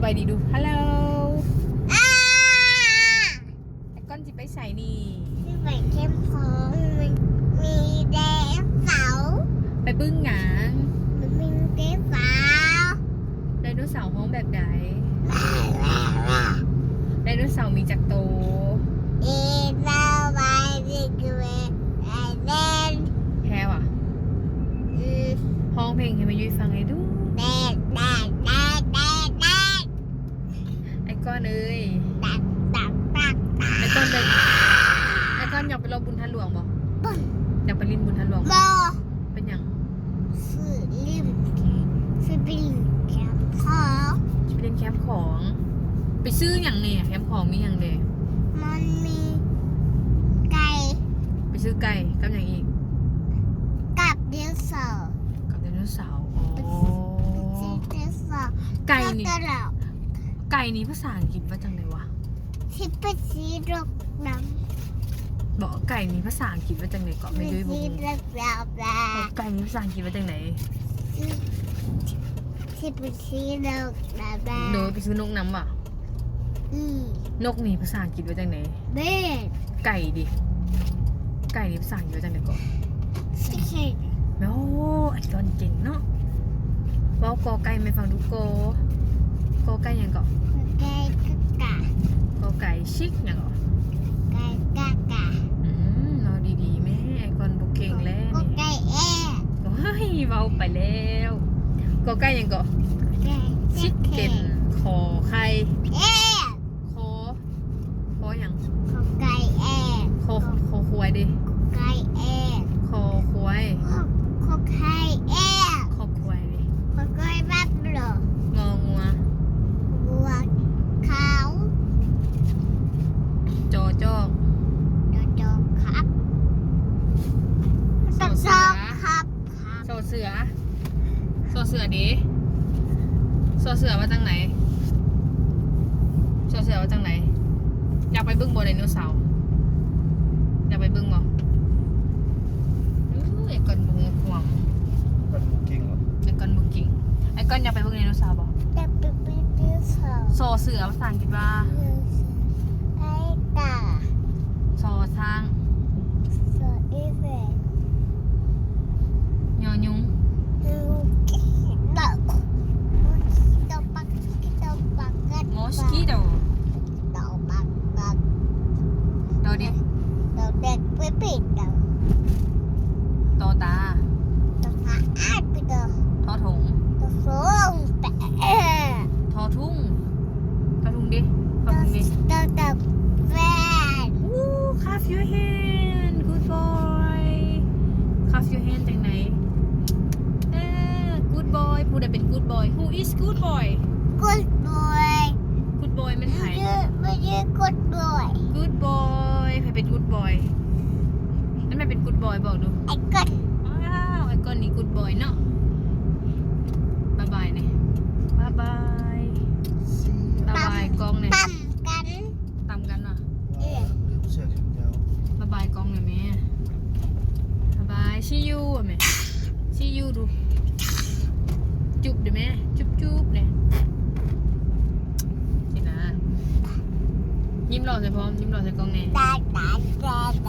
ສະບາຍດີດູ ຮັລໂຫຼ ອ້າ ໄອ້ກ້ອນຊິໄປໃສນີ້? ຊິໄປແຄມຂອງ ມີ ມີໄດໂນເສົາ. ໄປເບິ່ງຫຍັງ? ໄປເບິ່ງໄດໂນເສົາ. ໄດໂນເສົາຮ້ອງແບບໃດ? ໄດໂນເສົາມີຈັກໂຕ? ແທ້ຫວາ? ອືມ ຮ້ອງເພງໃຫ້ແມ່ຍຸ້ຍຟັງແດ່ດູ. ໄອ້ກ້ອນເອີຍ ໄອ້ກ້ອນໄປ ໄອ້ກ້ອນຢາກໄປເລາະບຸນທາດຫຼວງບໍ່? ຢາກໄປຫຼິ້ນບຸນທາດຫຼວງບໍ່? ເປັນຫຍັງ? ຊື້ຫຼິ້ນ ຊື້ໄປຫຼິ້ນແຄມຂອງ ໄປຫຼິ້ນແຄມຂອງ. ໄປຊື້ຫຍັງແດ່? ແຄມຂອງມີຫຍັງແດ່? ມັນມີໄກ່. ໄປຊື້ໄກ່ກັບຫຍັງອີກ? ກັບໄດໂນເສົາ. ກັບໄດໂນເສົາ. ອໍ ໄປຊື້ໄດໂນເສົາ. ໄກ່ນີ້ ໄກ່ນີ້ພາສາອັງກິດວ່າຈັ່ງໃດວະ? ຊິໄປຊື້ດອກດຳ. ບໍ່ ໄກ່ນີ້ພາສາອັງກິດວ່າຈັ່ງໃດເກາະ? ແມ່ຍຸ້ຍບໍ່ຮູ້. ໄກ່ນີ້ພາສາອັງກິດວ່າຈັ່ງໃດ? ຊິໄປຊື້ດອກດຳ. ໂດຍ ໄປຊື້ນົກນຳຫວາ? ອືມ ນົກນີ້ພາສາອັງກິດວ່າຈັ່ງໃດ? ເບີດ. ໄກ່ເດ? ໄກ່ນີ້ພາສາອັງກິດວ່າຈັ່ງໃດເກາະ? ຊິເຄັນ. ໂອ້ ໄອ້ກ້ອນເກັ່ງເນາະ. ເວົ້າ ກ ໄກ່ ໃຫ້ຟັງດູ. ກ ກ ໄກ່ຫຍັງເກາະ? ກ ໄກ່ ກະກະ. ກ ໄກ່ ຊິກ ຫຍັງເກາະ? ໄກ່ ກະກະ. ອືມ ເວົ້າດີໆແມ່ ໄອ້ກ້ອນບໍ່ເກັ່ງແລ້ວ ກ ໄກ່ ແອ. ໂອ້ຍ ເວົ້າໄປແລ້ວ. ກ ໄກ່ຫຍັງເກາະ? ກ ໄກ່ ຊິກເຄັນ. ຂ ໄຂ່ ແອ. ຄ ຂໍຫຍັງ? ຂໍໄກ່ແອ. ຂໍ ຂໍຄວາຍເດ? ຂໍໄກ່ແອ. ຄໍຄວາຍ. ຂໍ ຂໍໄຂ່ແອ. ຄໍຄວາຍເດ? ຄໍຄວາຍບັບໂລ. ງໍງົວ. ງົວຂາວ. ຈອຈອກ. ຈອຈອກ ຄັບ. ຊ ຊ ເສືອ ຄັບ. ຊ ເສືອ ຊ ເສືອເດ? ຊ ເສືອວ່າຈັ່ງໃດ? ຊ ເສືອວ່າຈັ່ງໃດ? ຢາກໄປເບິ່ງບໍ່ໄດໂນເສົາ? ຢາກໄປເບິ່ງບໍ່? ເອີ ໄອ້ກ້ອນບໍ່ຮູ້ຄວາມ ໄອ້ກ້ອນບໍ່ເກັ່ງຫວາ? ໄອ້ກ້ອນບໍ່ເກັ່ງ. ໄອ້ກ້ອນຢາກໄປເບິ່ງໄດໂນເສົາບໍ່? ຢາກໄປເບິ່ງໄດໂນເສົາ. ຊ ເສືອພາສາອັງກິດວ່າ? ຊ ຊ້າງ. ຊ ອີເວນ. ຍ ຍຸງ. ມອສກີໂຕ. ດ ດ ເດັກ ປິດ ດ ຕ ຕາ. ຕ ຕາ ອາດ ປິດ ດ ທໍຖົງ. ທໍຖົງ ແປະ ແອ. ທໍທຸງ. ທໍທຸງເດ? ທໍທຸງເດ? ໂອ້ clap your hand. Good boy. Clap your hand ຈັ່ງໃດ? ເອີ good boy. ຜູ້ໃດເປັນ good boy? Who is good boy? Good boy. Good boy ແມ່ນໃຜ? Good boy. Good boy. ໃຜເປັນ good boy? ນັ້ນແມ່ນເປັນ good boy ບອກດູ. ໄອ້ກ້ອນ. ວ້າວ ໄອ້ກ້ອນນີ້ good boy ເນາະ. ບາຍບາຍແດ່. ບາຍບາຍ. ບາຍບາຍກ້ອງແດ່. ຕຳກັນ ຕຳກັນຫວາ? ເອີ ລືມເສື້ອແຂນຍາວ. ບາຍບາຍກ້ອງແດ່ແມ່. ບາຍບາຍ. See you ແມ່. See you ດູ. ຈຸບເດີ້ແມ່. ຈຸບໆແດ່. ຊີ້ນະ. ຍິ້ມຫຼໍ່ໃສ່ພ້ອມ. ຍິ້ມຫຼໍ່ໃສ່ກ້ອງແດ່. ບາຍບາຍ.